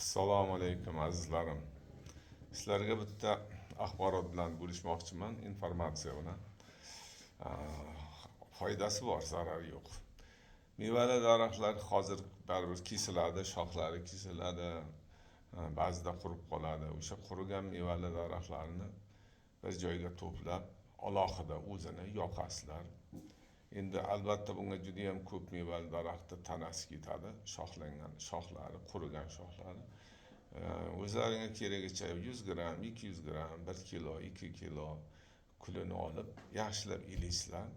Assalomu alaykum, azizlarim. Sizlarga bitta axborot bilan bo'lishmoqchiman, informatsiya bilan. Foydasi bor, zarari yo'q. Mevali daraxtlar hozir baribir kesiladi, shoxlari kesiladi, ba'zida qurib qoladi. O'sha qurigan mevali daraxtlarni bir joyga to'plab, alohida o'zini yoqasizlar. Endi albatta bunga juda ham ko'p mevali daraxtni tanasi ketadi, shoxlangan shoxlari, qurigan shoxlari. O'zlaringga keragicha 100 gramm, 200 gramm, 1 kilo, 2 kilo kulini olib, yaxshilab ilaysizlar.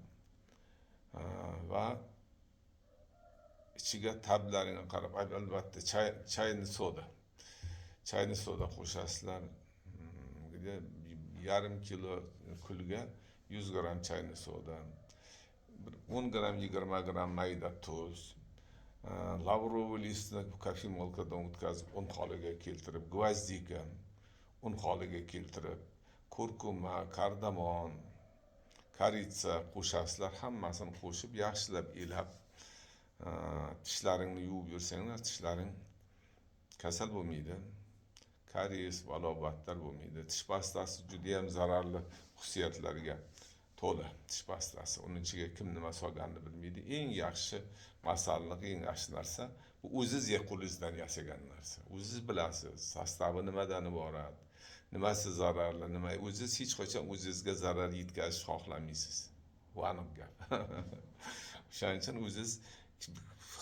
Va ichiga tablaringga qarab, albatta чайный soda. Чайный soda qo'shasizlar. Где yarim kilo kulga 100 gramm чайный soda. Bir 10 gramm, 20 gramm mayda tuz, лавровый лист ni кофемолка dan o'tkazib un holiga keltirib, гвоздика un holiga keltirib, kurkuma, kardamon, корица qo'shasizlar, hammasini qo'shib yaxshilab elab, tishlaringni yuvib yursanglar, tishlaring kasal bo'lmaydi. Karies, balo-battar bo'lmaydi. Tish pastasi juda ham zararli xususiyatlarga to'la tish pastasi. Uning ichiga kim nima solganini bilmaydi. Eng yaxshi masalliq, eng yaxshi narsa bu o'ziz qo'lingizdan yasagan narsa. O'ziz bilasiz, состав i nimadan iborat, nimasi zararli, nima. O'ziz hech qachon o'zingizga zarar yetkazishni xohlamaysiz. Bu aniq gap. O'shaning uchun o'ziz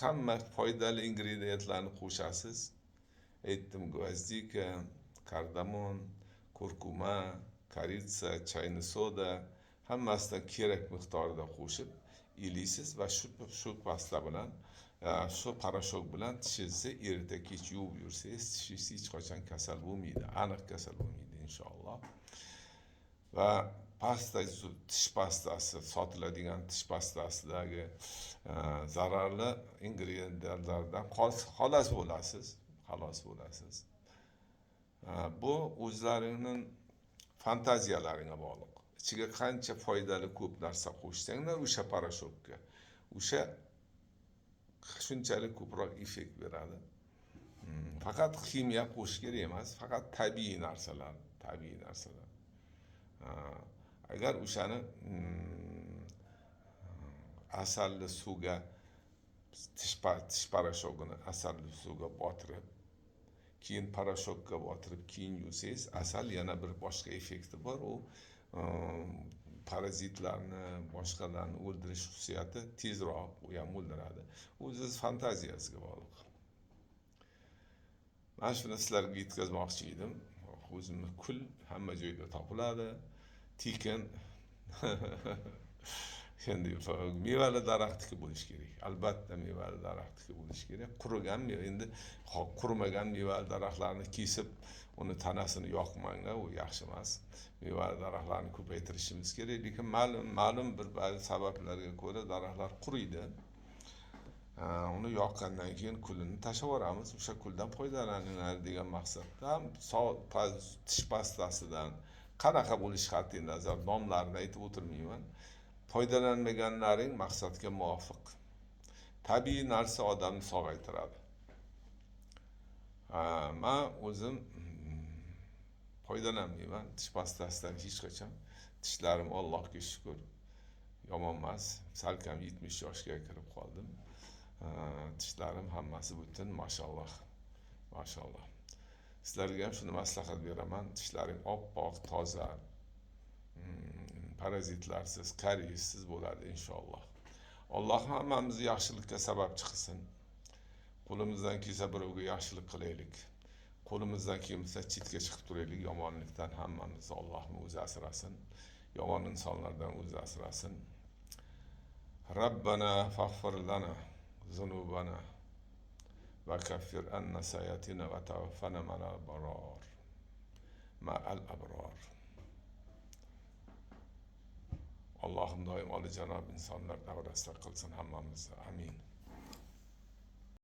hamma foydali ingrediyentlarni qo'shasiz. Aytdim, гвоздика, kardamon, kurkuma, корица, чайный soda hammasidan kerak miqdorda qo'shib ilaysiz va shu pasta bilan, shu порошок bilan tishingizni erta kech yuvib yursangiz, tishingiz hech qachon kasal bo'lmaydi, aniq kasal bo'lmaydi inshaalloh. Va pasta, tish pastasi sotiladigan tish pastasidagi zararli ingrediyentlardan xalos bo'lasiz, xalos bo'lasiz. Bu o'zlaringning fantaziyalaringga bog'liq. Ichiga qancha foydali ko'p narsa qo'shsanglar o'sha порошок ka, o'sha shunchalik ko'proq effekt beradi. Faqat ximiya qo'shish kerak emas, faqat tabiiy narsalar, tabiiy narsalar. Agar o'shani asalli suvga tish порошок ini asalli suvga botirib, keyin порошок ka botirib, keyin yuvsangiz, asal yana bir boshqa effekti bor. U parazitlarni, boshqalarni o'ldirish xususiyati tezroq u ham o'ldiradi. O'ziz fantaziyasiga bog'liq. Mana shuni sizlarga yetkazmoqchi edim. O'zimni kul hamma joyda topiladi. Tekin. Endi mevali daraxtniki bo'lishi kerak. Albatta mevali daraxtniki bo'lishi kerak. Qurigan meva, endi qurimagan mevali daraxtlarni kesib, uni tanasini yoqmanglar, u yaxshi emas. Mevali daraxtlarni ko'paytirishimiz kerak, lekin ma'lum bir ba'zi sabablarga ko'ra daraxtlar quriydi. Uni yoqqandan keyin kulini tashlab yuboramiz. O'sha kuldan foydalaninglar degan maqsadda ham tish pastasidan qanaqa bo'lishi qat'iy nazar nomlarini aytib o'tirmayman. Foydalanmaganlaring maqsadga muvofiq. Tabiiy narsa odamni sog'aytiradi. Man o'zim foydalanmayman tish pastasidan hech qachon. Tishlarim Allohga shukur yomon emas. Salkam 70 yoshga kirib qoldim. Tishlarim hammasi butun, mashalloh. Mashalloh. Sizlarga ham shuni maslahat beraman. Tishlaring oppoq, toza, parazitlarsiz, kariessiz bo'ladi inshaalloh. Alloh hammamizni yaxshilikka sababchi qilsin. Qo'limizdan kelsa birovga yaxshilik qilaylik. Qo'limizdan kelmasa chetga chiqib turaylik yomonlikdan hammamizni Allohning o'zi asrasin. Yomon insonlardan o'zi asrasin. Rabbana faghfir lana zunubana va kaffir anna sayatina va tawaffana ma'al abrar. Ma'al abror. Allohim doim olijanob insonlar davrasida qilsin hammamizni. Amin.